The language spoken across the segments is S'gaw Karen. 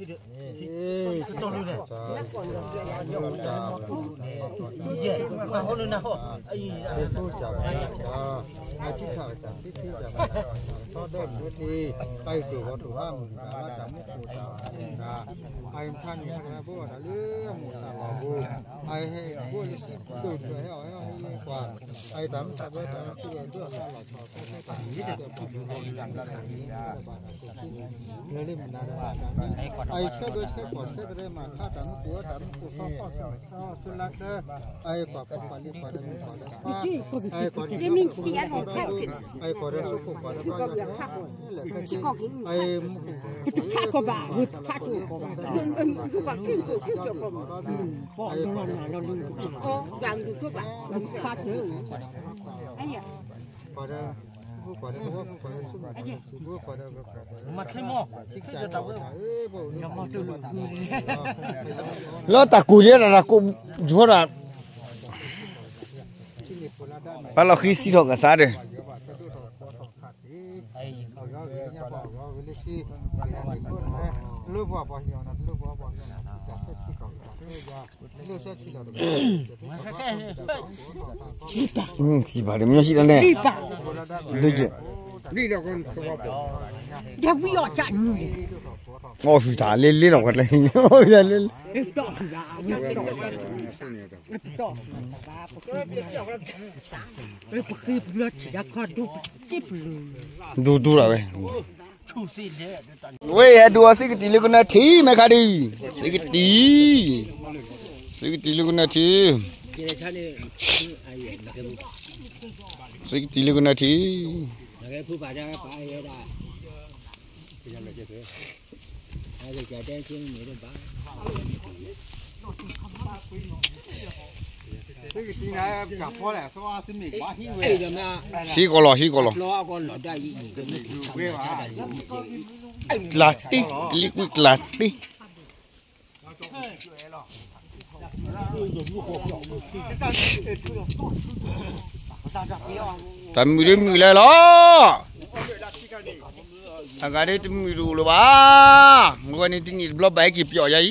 ကတီၢ်လၢန့ၣ် တၢ် တၢ် တၢ် တၢ် အထံထၣ်ကတၢ်သ့ဖံတၢ်မၤတၢ်ထီဒဲးမနုၤသ့ၣ် ပာ်ယံၤတိၢ်ဂီၤတိၢ်ဘါမုၢ်တၢ်လၢတၢ်မူခိၣ်တၢ်အီၣ်တၢ် အံၤမထါန့ၣ် ဟဲဘိးအီၣ်တၢ်လၢအမိၢ်တၢ်လီၢ်ပူၤ အံၤဟဲဘိးလၢစံၣ်တိၢ်တၢ်ဟဲအီၣ်ဟဲအီၣ်ဟဲဟဲကွၢ် အံၤတၢ်မ့ၢ်တၢ်ဘၢတၢ်မ့ၢ်တၢ်ဘၢတၢ်မ့ၢ်တၢ်ဘၢ လၢလၢမနုၤဒၣ်ဘၣ်တၢ်မ့ၢ် အံၤဆၢဘၢဆၢကွၢ်ဆၢကရၢမၤထါတၢ်မူခိၣ်အတၢ်မူခိၣ်သီဖီၣ်ဆၢ ဆၢလါတၢ အံၤကွၢ်ပှၤကွၢ်လံကွၢ်ဒီးမုၣ်ကွၢ်ဒီးခွါ အံၤကွၢ်ဒီးဆၢဖိကီၢ်ဖိဒီး အံၤကွၢ်ဒီးဆၢဖိကွၢ်ဒီးဘါယွၤ လၢခဲက့ အံၤမူခိၣ် ပတဖးကီၢ်ဘၣ် ဝံၤတဖးကီၢ်ဘၣ် ကွၢ်ဒီး ကွၢ်ဒီး ကွၢ်ဒီး လၢတၢ်ကူၣ်ယဲဒၣ်တၢ်ကူၣ်ယီဒၣ် ဘၣ်လီၤဃံစံးထီၣ်ကစၢ်ဒီး စံးဘၣ်တမ့ၢ်ဟံၣ်လီၤန့ၣ် ဒုးကဲ ယဝံအီၣ်ကၢ်နူ အီၣ်ဖုတၢ်လ့လ့လီၤ ပှၤကျဲ အီၣ်ဖုတၢ်လ့လ့ ပဃ့ပလီၤထံၣ်ဒၣ်ခီဒူ ဒူဒူဒၣ်ဝဲ ဝဲယဒူအီၤ စ့ကတံၤလၢကနၢထံး မဲာ်ခါဒံး စ့ကတံၤ စ့ကတံၤလၢကနၢထံး စ့ကတံၤလၢကနၢထံး ဟံးကီးလီၤ ဟံးကီးလီၤ ကျးတ့ ကလံၤကွံာ်ကျးတ့ တၢ်မုာ်ဒ်မုာ်လဲၣ်လီၤ အဂၤဒ်တမုာ်တအိၣ်လၢၤဘၣ် မ့ၢ်ဝဲန့ၣ်တနံၣ်တဘျီဘၣ်ဟဲက့ၤပယီၤယၤအံၤ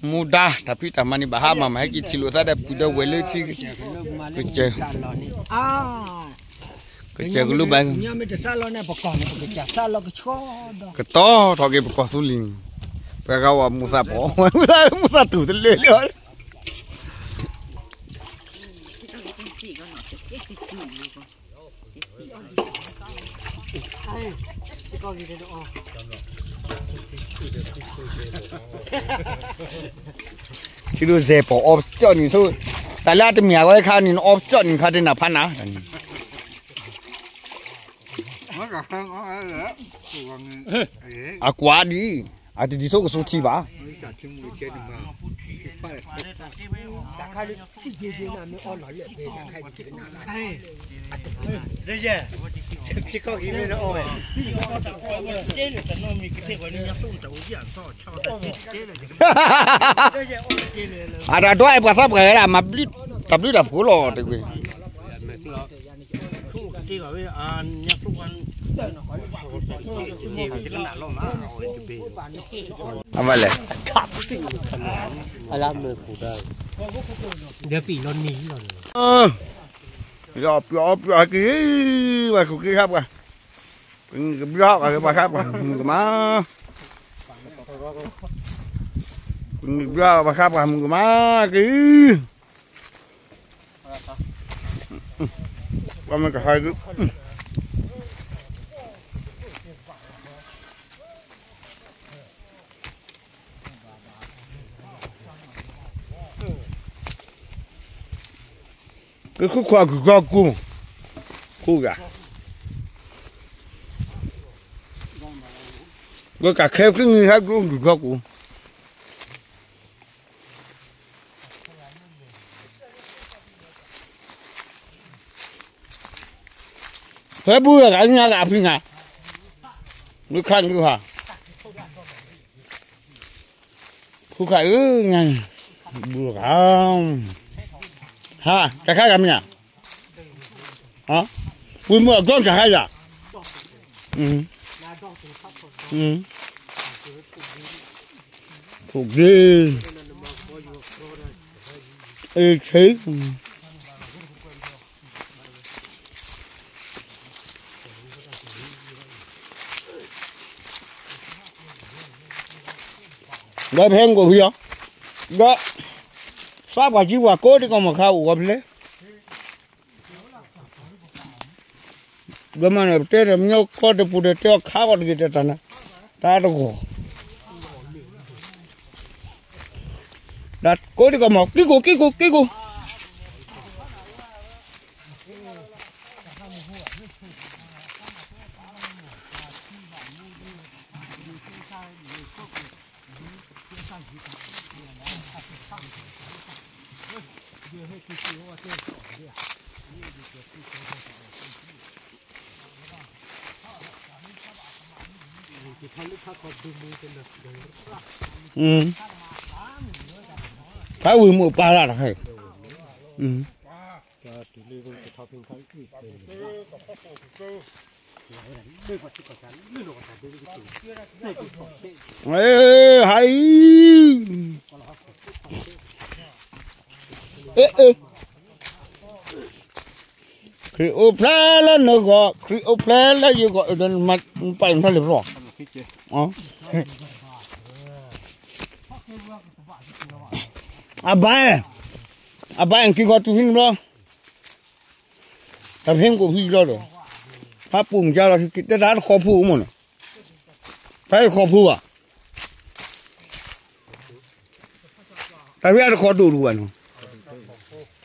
မူဒါ တၢ်ဖံးတၢ်မၤန့ၣ် ဘၣ်ဟးမၤမၤဟဲက့ၤထံၣ်လိာ်သးဒီးပုၢ်ဒီးဝဲၢ်လၢထံ ကစၢၢ် ကစၢၢ်ကလိဘၣ် ကတီၢ်ထီၣ်က့ၤပကီၢ်သူလ့ၤန့ၣ် ပှၤဂၤဝဲမူသးပီၤ မူသးတူၢ်တလၢလၢ ထံဒိၣ်စဲးပီၤအီပကၠီၣ်နံၤဆိ တၢ်လၢအတမ့ၢ်အဂီၢ်ခါန့ၣ် နအီပကၠီၣ်နံၤခါတနၢ်ဖးနၤ အကွၢ်ဒ် အတဒ်သိးကဆူထံဘၣ် အတၢ်ဒွးအဲၣ်ပှၤသးပှၢ်ဝဲဒၣ် မၤဘျုး တၢ်ဘျုးတၢ်ဖှိၣ်လီၤတကွ့ၢ် အဝဲလဲၣ် ဒီးပံာ်လီၤနံၤလီၤ ယပျီပျီက့ၤ ပှၤခိၣ်က့ၤဟးပှၤ ပှၤကဘျီဟးပှၤ ပှၤဟးပှၤ မုၢ်ကမါ ပှၤကဘျီဟးပှၤ ပှၤဟးပှၤ မုၢ်ကမါက့ၤ ပှၤမ့ၢ်ကဟး ကခုခွါကဂီၢ်ကူ ခိၣ်ဂၤ ဝဲကခဲဖျၢၣ်နံၤဟဲကူကဂီၢ်ကူ ဖဲဘူၣ်ဂၤကနၤဂၤဖံးနၤ မုၢ်ခါနုၢ်ဟါ ဖုခါအၢ ညါ ဘူၣ်ဂၤ ဟါ တခါဂၤမ့ၢ်ဧါ ဝံၤမုၢ်အဂီၢ်တခါဂၤ အ အ အ ဖိၣ်က့ၤ, အ့ၣ်ဆ့, ဒီးဖဲမ့ၢ်ကိၣ်ဖံလီၤ, ဒီး သးပှၤကံပှၤကိးဒံကီၢ်မီၤခါအိၣ်ဂီၤဖဲလဲၣ်, ဒီးမ့ၢ်န့ၣ် ပတဲဒီးမညီကီၢ်တပူၤဒီးတဲအီၤခါဂီၤတဂ့ၤတတၢ်နၤ, တၢ်တဂီၤ, ဒီးကိးဒံကီၢ်မီၤ ကံကိၣ် ကံကိၣ် ကံကိၣ် ခါဝံၤမ့ၢ်ပာ်လၢတခါအံၤ, ဟါအံၤ, အဲ ခရံာ်အိၣ်ဖျဲၣ်လၢနဂီၢ်, ခရံာ်အိၣ်ဖျဲၣ်လၢယဂီၢ်, ပာ်နဖျါလံာ်ပျီ, အဘၣ်, အဘၣ်အက့ၤကီၢ်တူၢ်ဖဲန့ၣ်ဘျီ, တၢ်ဖဲမ့ၢ်ကိၣ်ဖံလီၤဒီး, ဖးပူၤမ့ၢ်ကါလီၤ, တဲတၢ်တခီဖိမ့ၢ်နီၤ, ဖဲတခီဖိဘၣ် တၢ်ဖဲအတခီဒိၣ်တဝဲနီၤ,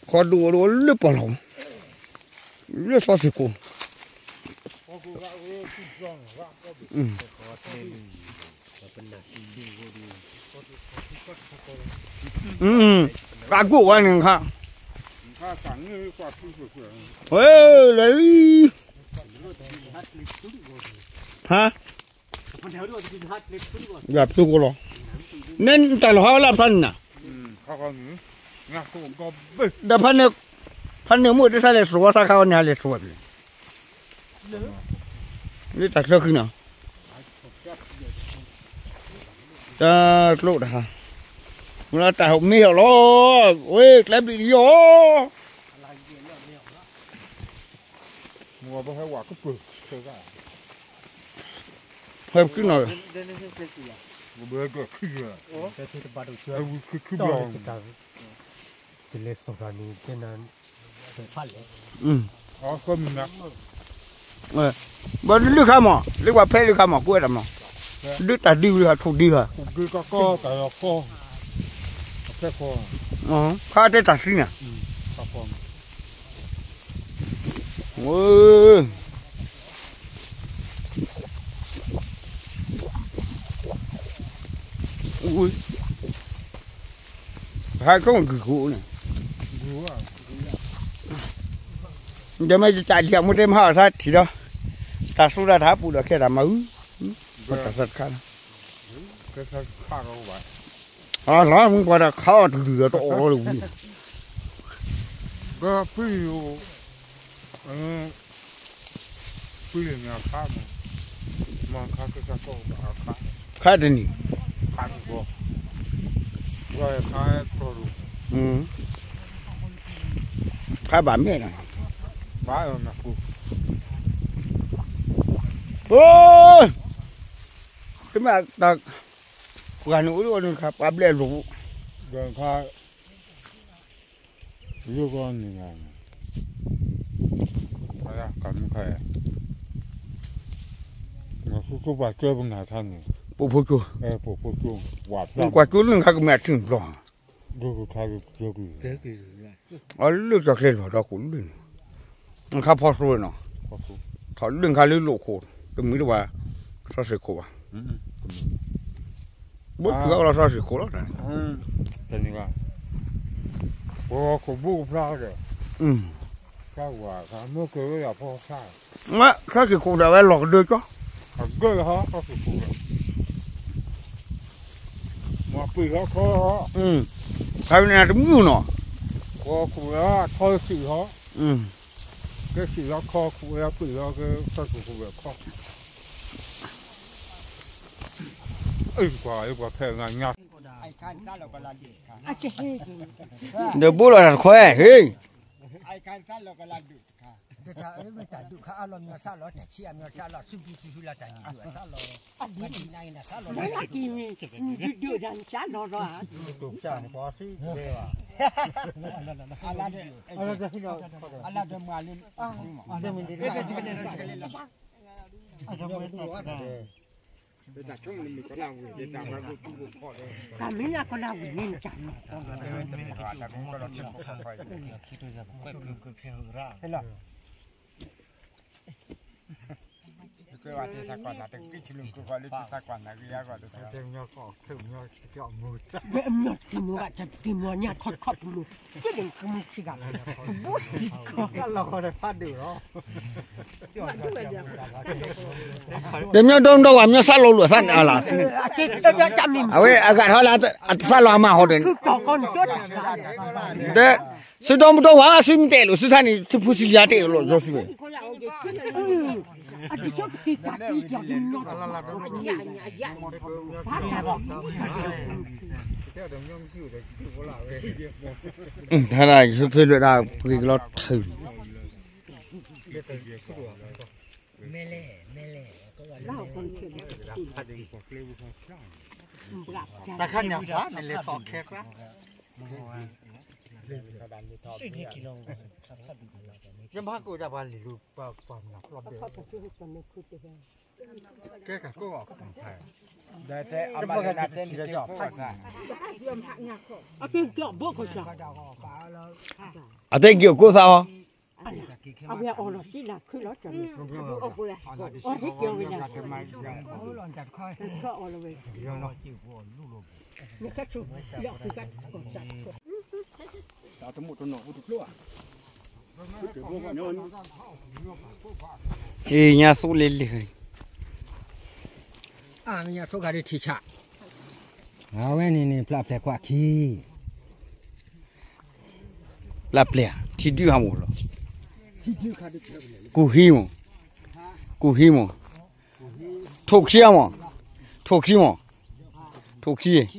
ခီဒိၣ်ဝဲဒိၣ်လၢပီၢ်လီၤ, လၢစီၤစ့ၢ်ကိး, သးကိၣ်ဝဲန့ၣ်ခါ, ဝဲလၢ, ဟါ ယၤဖုကိလီၤ, နတၢ်လီၤဟါလၢဖျါန့ၣ်နၤ, ဒီးဖဲန့ၣ်, ဖဲန့ၣ်မ့ၢ်တဆါလဲၤစိာ်ဝဲသးခါဝဲန့ၣ် ဟးလဲၤစိာ်ဝဲ, လၢတၢ်ချၢဃံနီၤ, တၢ်ကျိတဟါ, မ့ၢ်လၢတၢ်မ့ၢ်ဟီၣ်လီၤ, ဝဲကျဲဘျံးလီၤ ဟဲပကနီၤ, ဘၣ်လုၢ်ခါမး လၢပှၤဖဲလုၢ်ခါမး ကွဲးတၢ်မး, ဒုးတၢ်ဒုးဝံၤဟးထိၣ်ဒံးဟး, ခါတဲတၢ်သံနၤ, ဟဲခီဂုာ်ကိးန့ၣ်, ဒီးမ့ၢ်ယတၢ်ဒံးအမူတဲမဟါအီၤသးထံၣ်ဒီး, တၢ်သူတၢ်ထးပူၤဒီးခဲတၢ်မၤအု, တၢ်သးတခါ, လီၤမူပှၤတၢ်ခးအီၣ်တလုၢ်ဒီးတအီၣ်လီၤဝံၤ, ခါတနံၤ, ခါဘၣ်မဲာ်နီၤ, တမ့ၢ်တၢ်, ပှၤန့ၣ်အိၣ်ဒ်အီၤန့ၣ်ခါ ပှၤဘျဲၣ်လိာ်, ခါ, ယိကီန့ၣ်, ပှၤကၠိပနၤထါန့ၣ်, ပိာ်ဖိကၠိ, ကွၢ်ကၠိလၢနခါကမ့ၢ်အထံၣ်ဘျီ, အလၢကၠီၤကျဲလီၤဒီးကိးလၢန့ၣ်, နခါဖီသိနီၤ, ထီၣ်လၢနခါလၢလိာ်ခိၣ်, တမုာ်တဝါ, စီၤစ့ၢ်ခိၣ်ဘၣ်, ဘိတုၤအလီၤစီၤစ့ၢ်ခိၣ်လီၤ, ပခိၣ်ဘိကဖျါဒီး, စီၤစ့ၢ်ခိၣ်ဒီးဝဲလီၤကဒၢကၠီ, အဂၢၢ်လီၤဟီ, စီၤစ့ၢ်ခိၣ်ဒီး, မၤပှ့ၤဟီခီ, ခါန့ၣ်တမုာ်နီၤ, ခီခိၣ်ဝဲထီစံးဟီ, ကဲစံးလီၤခီခိၣ်ဝဲပှ့ၤလီၤကဲစီၤစ့ၢ်ခိၣ်ဝဲခီ ပှၤ ကွၢ်ဖဲ ဒီးဘိလီၤတၢ်တခွဲ ဟ့ၣ် တၢ်အၢမ့ၢ်တၢ်ဒုးခါအါလီၤမ့ၢ်အီၤစးလီၤ တၢ်ဆံးအမ့ၢ်အီၤစးလီၤ ဆူၣ်ပူၤဆူၣ်ဆူၣ်လီၤတၢ်ဒုးအစးလီၤ အဒ်န့ၣ်နၤစးလီၤ နက့ၤမ့ၢ်ဒုးဒိၣ်ဒၣ်နစးလီၤလီၤ အလါဒၢမၤလၢ တၢ်မ့ၢ်လၢကလၢဝံၤန့ၣ်နတၢ်နီၤ တမ့ၢ်ဒိၣ်ဒီးဝဲမ့ၢ်စးလီၤလိာ်အသးန့ၣ်လီၤ အဝဲအဂၤထီၣ်လၢအတစးလီၤအမၤဟီဒီး ဒီး သုဒီမုၢ်ဒီဝၤ သုမ့ၢ်တဲလိာ်သုထါန့ၣ် သုဖိစံလံၤတဲလိာ်ယီၤသုဝဲ တၢ်ဒၣ်ယဆိဖဲလွဲၢ်ဒၣ်ပှ့ၤကလီထၢၣ် တၢ်ခါညါဖးန့ၣ်လဲၤထီၣ်ခဲကျါ ယမၤကိၣ်တၢ်ပှၤလံၤလူၤပှၤမၤဖျီဘဲ ကဲကကိးအီၤ အတဲက့ၤအကိးသးအီၤ အဝဲအီၤလီၤစံလၢခုလီၤ အီၤဟ့ၣ်က့ၤဝဲလၢ နခါဆူလၢအီၤက အ့ၣ် ညါသိၣ်လ့လ့ၣ် အါ ညါသိၣ်ဂၤဒ်ထံဆး အဝဲန့ၣ်န့ၣ် ပျၢ်ပျဲၢ်ကွၢ်ခံ ပျၢ်ပျဲၢ် ထံဒုၣ်ဟးမူးလီၤ ကူၢ်ဟံးမး ကူၢ်ဟံးမး ထိၣ်ခံမး ထိၣ်ခံမး ထိၣ်ခံ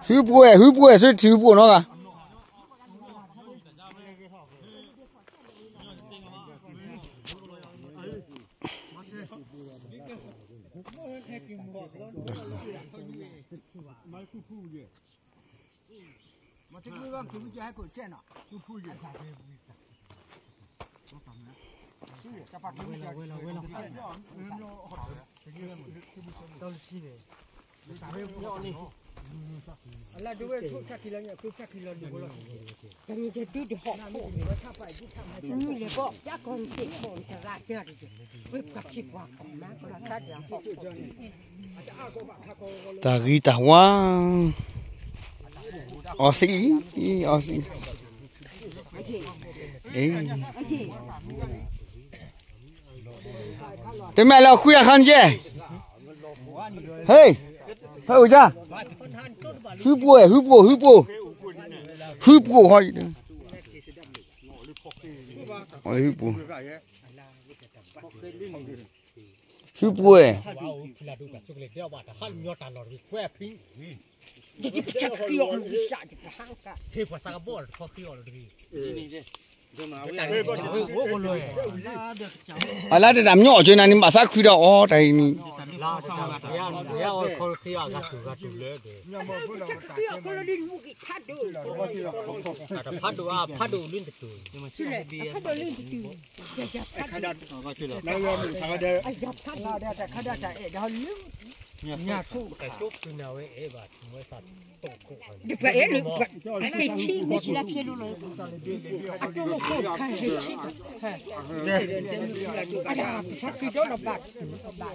ဟုပှဲၤ ဟုပှဲၤ သုထံၣ်ဟုပှဲၤနီၢ်ဂၤ တၢ်ဂံၢ်တၢ်ဝါ အီစံအံၤ အီစံအံၤ တမ့ၢ်လၢဃုအခါန့ၣ်ကဲ ဟ့ၣ် ဟဲအိၣ်ယါ ဟုပှဲၤ ဟုပှဲၤ ဟုပှဲၤ ဟုပှဲၤဟီ ဟုပှဲၤ ဟုပှဲၤ အလါတတၢ်မညီၣ်အီၤက့နၤန့ၣ် ဘၣ်ဆၣ်ခုဒီးအီၤတၢ်အံၤန့ၣ်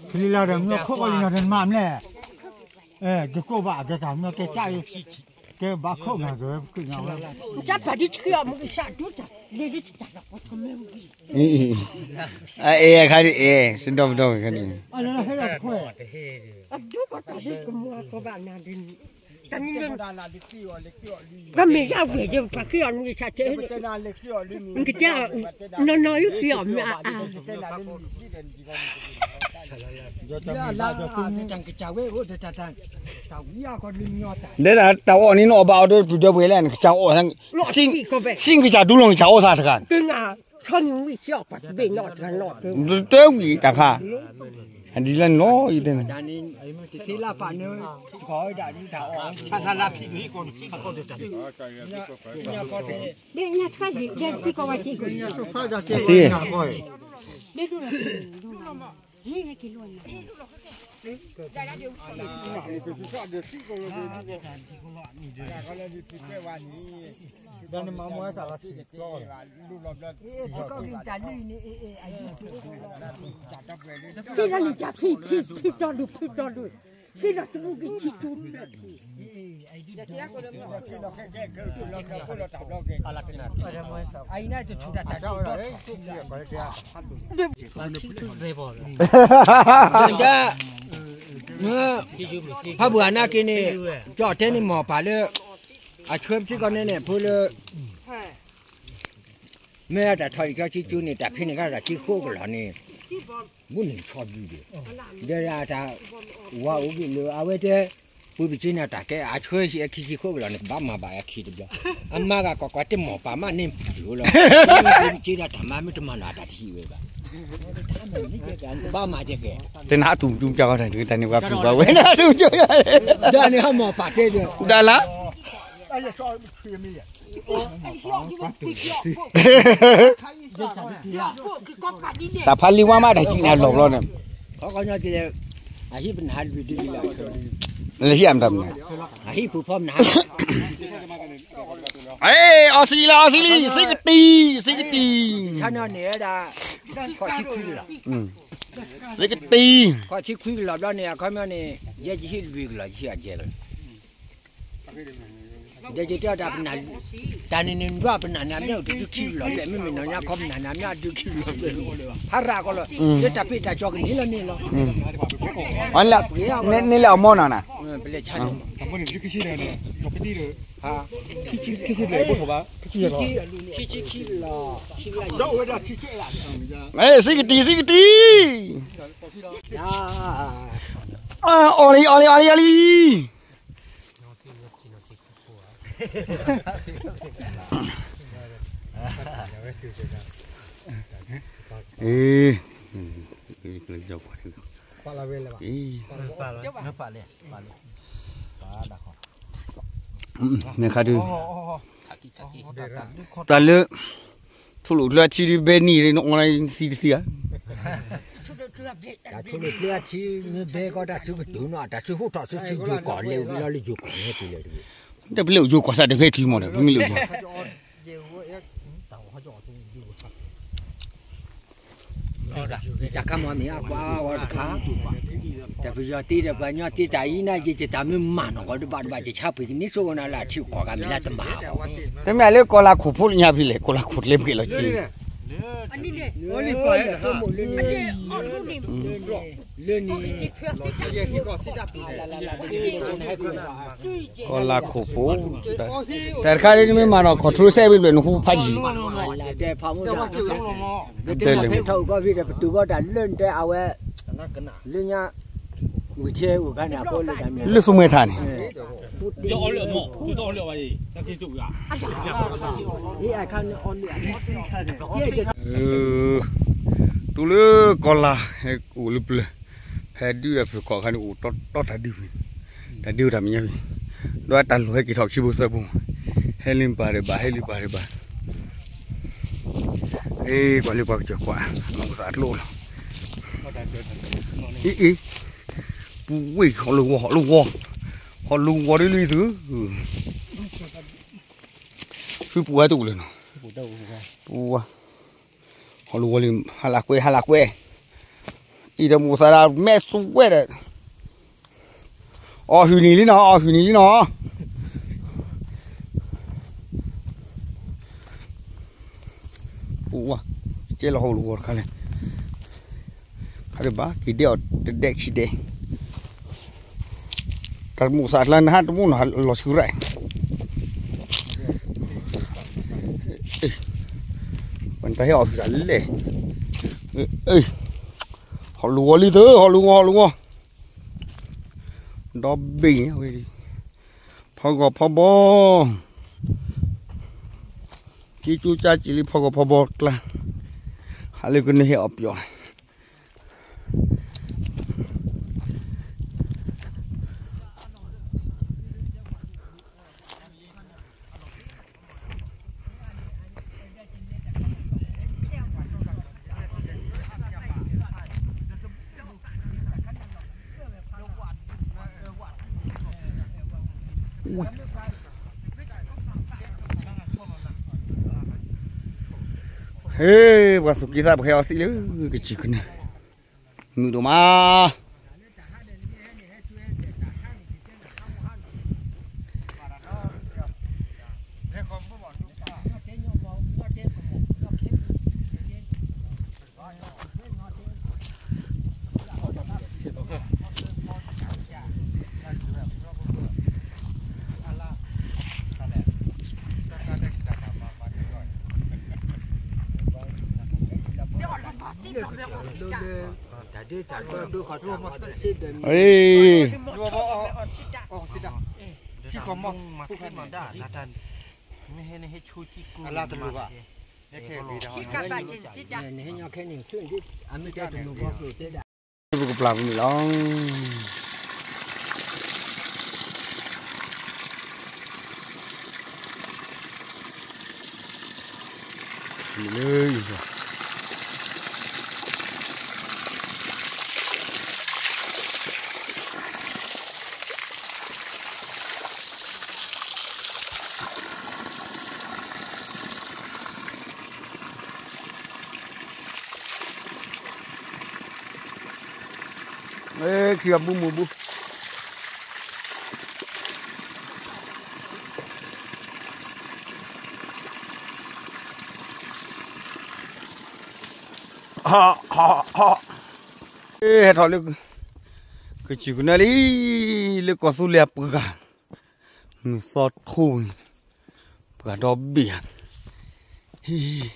ဖလံလၢဒီးမ့ၢ်ခိၣ်ကီၢ်လံနီၤတမၤမလဲၣ်, ကကိးဘၣ်ကတၢ်မ့ၢ်ကဲကၢ်ယိ ကဲဘၣ်ခိၣ်မၤစၢၤဝဲပက့ၤညါဝဲ, အအဲၣ်ခါဒ်အဲၣ် စဒီပဒီခါဒ်, အဒိကတၢ်ဒ်ကမၤကဘၣ်နၤဒ်န့ၣ် တၢ်မ့ၢ်ဒၣ်ဝဲၢ်ဒီး ပှၤက့ၤအီၤနွံဆၢတဲ, နကတဲ နီၢ်နီၢ်ယုၢ်က့ၤအီၤမ့ၢ်အါအါ, တၢ်ကစၢ်ဝဲအိၣ်ဒီးတၢ် တၢ်ဝံအီၤကီးဒုးညီတၢ်, ဒဲဒၣ်တၢ်အီၣ်န့ၣ် နအီၣ်ဘၣ်အီၤဒီး ပျုၤဒီးပှဲၤလဲၣ် နကစၢ်အီၣ်, စံၣ်ကစၢ်ဒူလီၤ နကစၢ်အီၣ်သးတဂၤ, ကနၣ်, ဆီနံၤဝံၣ်ဆံအီၣ်ပှၤတဘ့ၣ်နီၢ်တဂၤနီၢ်တဂၤ, တၢ်ဝံၣ်တၢ်ခါ, အဒ်လဲၣ်န့ၣ်လီၤ ယတဲန့ၣ်, တသ့လၢပာ်နၢ, ဆါလါလါဖံး, ဒ်ညါစခါယံၤ ဒ်စံကီးဝဲစံကီး, စံ ဖံလီၤန့ၣ်တၢ်ဖံ ဖံ ဖံတီဒုး ဖံတီဒုး, ဖံလီၤတဘူၣ်က့ၤခံထူ, အံၤန့ၣ်တထူၣ်တၢ်တထူၣ်, ဖးပူၤအနၢ်က့န့ၣ်, ကၠီၣ်တဲန့ၣ်မီၢ်ပာ်လၢ, အဆှၢပစ့ၢ်ကီးန့ၣ်န့ၣ် ဖိလၢ, မ့ၢ်တၢ်ထီၣ်အံၤကၠီဆံကၠူန့ၣ် တၢ်ဖဲန့ၣ်ကဒီးတၢ်ဆံဃိကလီၤန့ၣ်, ဘူးန့ၣ်ဆီဒုဒီး, ဒီးတၢ်, ဝၤအိၣ်ဘှံးလၢအဝဲတဲ, ပှ့ၤပစ့န့ၣ်တၢ်ကဲအဆှၢဟံၣ်အခံဆံဃိကလီၤန့ၣ် ကဘၣ်မၤဘၣ်အခံတဘျီ, အမါဂၤကီးကွၢ်တမီၢ်ပာ်မးန့ၣ်ပျိလီၤ, ပှ့ၤပစ့ဒီးတၢ်မၤမ့ၢ်တမၤနီၤတၢ်တဟံၣ်ဝဲဘၣ်, ဘၣ်မၤတကဲ, တနၤတူၢ်တူၢ်ကၢ်တၢ်န့ၣ် ဝဲပျိဘၣ်ဝဲဒၣ်, ဒ်န့ၣ်ဟးမီၢ်ပာ်တဲဒီး, ဒၣ်လၢ တၢ်ဖးလံဝါမးတၢ်ဟံးန့ၢ်အလီၢ်ဘျီန့ၣ်, အဟံၣ်ပနၢ်ဟးလွံၢ်ဒုလီၤ, လၢဟံၣ်အမတၤမနုၤ, အဟံၣ်ပူၤဖီမနုၤ, အီစံလံ အီစံလံ စ့ကတံၢ် စ့ကတံၢ်, ဆါန့ၣ်န့ၣ်ဝဲဒၣ်, ခီၣ်ဆံခွံလီၤ, စ့ကတံၢ်, ခီၣ်ဆံခွံကလီၤဘျီန့ၣ် အခီပညီန့ၣ် ယဲယဟံၣ်လွံၢ်ကလီၤ ယဟံၣ်အကဲလီၤ ဒီးယတဲအီၤတၢ်ပနၢ်, တၢ်န့ၣ်န့ၣ် နဒွးပနၢ်န့ၣ်အမ့ၢ်အိၣ်တဒုခံဘျီဘျဲၣ် မ့မ့ၢ်နီၢ်ညါခီပနၢ်န့ၣ်အမ့ၢ်အဒုခံဘျီဘျဲၣ်, ဖးရၤကီးလီၤ, လၢတၢ်ပ့ၢ်တၢ်ကၠီကန့ၣ်လီၤန့ၣ်လီၤ, န့ၣ်လၢအမိၢ်နီၢ်နၤ, ပလဲၤဆါန့ၣ်မး, ခံဆံဘျဲၣ်ဘၣ်, ခံဆံခံလီၤ, စ့ကတံၢ် စ့ကတံၢ်, အီလံ အီလံ အီလံ အီလံ. နခါဒုး, တၢ်လၢ, ထိၣ်လိာ်ကျၢၢ်ထံဒုးဘဲနံၣ် နအီလံသံတသံဧါ, တၢ်ထိၣ်လိာ်ကျၢၢ်ထံမ့ၢ်ဘဲကီး တၢ်စုကတိၤနီၤ တၢ်စုဟိၣ်ထီၣ်စုစုယိၤကီၢ်လဲၤဝံၤလီၤလၢယိၤကီၢ်န့ၣ်တုၤလၢ်တဂ့ၤ, တပလဲၤယိၤကီၢ်စးတဖဲထံမီၢ်ဒီး ပမ့ၢ်လဲၤယိၤ တၢ်ခါမီမ့ၢ်အကွၢ်ဝဲတခါ, တၢ်ပယီၤသ့ဒီးပှၤကညီသ့တၢ်အံၤန့ၣ် ယတၢ်မ့ၢ်မၤနီၢ်ကီးတဘၣ်တဘၣ် ယဆါပှ့ၤကန့ၢ်ဆိကမိၣ်နၤလၢအထံအကီၢ်ဂၤမ့ၢ်လၢတမၤအီၤ, တမ့ၢ်လၢကီၤလၤခိၣ်ဖိလၢညါဖဲလဲၣ် ကီၤလၤခိၣ်တလဲပှဲၤလီၤက့ၤ လၢန့ၣ် ကီၤလၤခိၣ်ဖိ, တၢ်တခါဒ်နမ့ၢ်မၤနီၢ် control set ဘၣ်ဘျဲၣ် နဃူဖးယံၤ, တဲလၢ ဖဲထီၣ်ကီၢ်ဖဲဒီး ပတုာ်ကီၢ်တၢ်လၢနတဲအဝဲ, လၢညါ, ဝံၤထဲအိၣ်ခါန့ၣ် အဃိလၢတၢ်မ့ၢ် လၢသူမှဲထါန့ၣ်, အီလၢအမီၢ်, အီလၢအမီၢ်, အီလၢအမီၢ်, တူၢ်လၢကီၤလၤဟဲအိၣ်လၢပျၢၤ, ဖဲဒုဒီးဖုၣ်ခီၣ်ခါန့ၣ် အိၣ်တီတီတၢ်ဒုဝံၤ, တၢ်ဒုတၢ်မဲာ်ညါဝံၤ, ဒီးတၢ်လီၢ်ဟဲက့ၤထီၣ်ခံဘိသၢဘိ, ဟဲလံပၢ်တဘၣ် ဟဲလံပၢ်တဘၣ်, အ့ ကွၢ်လၢပှၤကစၢၢ်ကွၢ်, မ့ၢ်အိၣ်သးအကျိလီၤ, အ့ အ့ ပူၤဝ့ၢ် ဟီၣ်လၢဝီၤ ဟီၣ်လၢဝီၤ, ဟီၣ်လၢဝီၤဒ်လံသု, သုပူၤဝဲတအိၣ်လၢၤနီၤ, ပူၤဝဲ, ဟီၣ်လၢဝီၤလံ ဟါလၢကွဲ ဟါလၢကွဲ, အံၤဒီးမ့ၢ်အိၣ်သးဒၣ်မဲာ်သူဝဲဒီး အီၣ်ဟုၣ်န့ၢ်လံနီၤ အီၣ်ဟုၣ်န့ၢ်လံနီၤ, ပူၤဝဲ, ကဲလီၤဟီၣ်လၢဝီၤတခါလဲၣ်, ခါဒံးဘၣ် က့ၤဒဲးအီၤတဒဲးခံဒဲး, တၢ်တမူးသးကျါ နဟးတမူးနီၤ လီၤဆူရၣ်, ပတၢ်ဟဲအီၣ်ဆူၣ်တၢ်လဲၣ်, ဟီၣ်လူၤဝီၤလံသၢ ဟီၣ်လူၤဝီၤ ဟီၣ်လူၤဝီၤ, ဒီဘ့ၣ်ဝဲ, ဖီဂီၤဖီဘီ, က့ကၠိကၠါက့လံ ဖီဂီၤဖီဘီကျါ, ဟးလၢကန့ၢ်ဟဲအီၣ်ပျီၣ် ဟ့ၣ် ပှၤသူၣ်က့သး ပဟဲအီၣ်သံလၢ ကစၢၢ်ကနၢ, မုာ်ဒိၣ်မး. ပကပျၢ်ပမုၢ်လီၤ. ခံဂၤဘူမုၢ်ဘူ ဟဲထီၣ်လၢ ကစၢၢ်ကနၢလံ လၢကီၢ်သူလ့ၤအပှၤဂၤ မုၢ်သီထိန့ၣ် ပှၤဒီဘ့ၣ်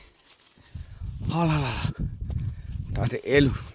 ဧါ ဟ့ ဟါလၢ်လၢ် တၢ်တအဲၣ်လူၤ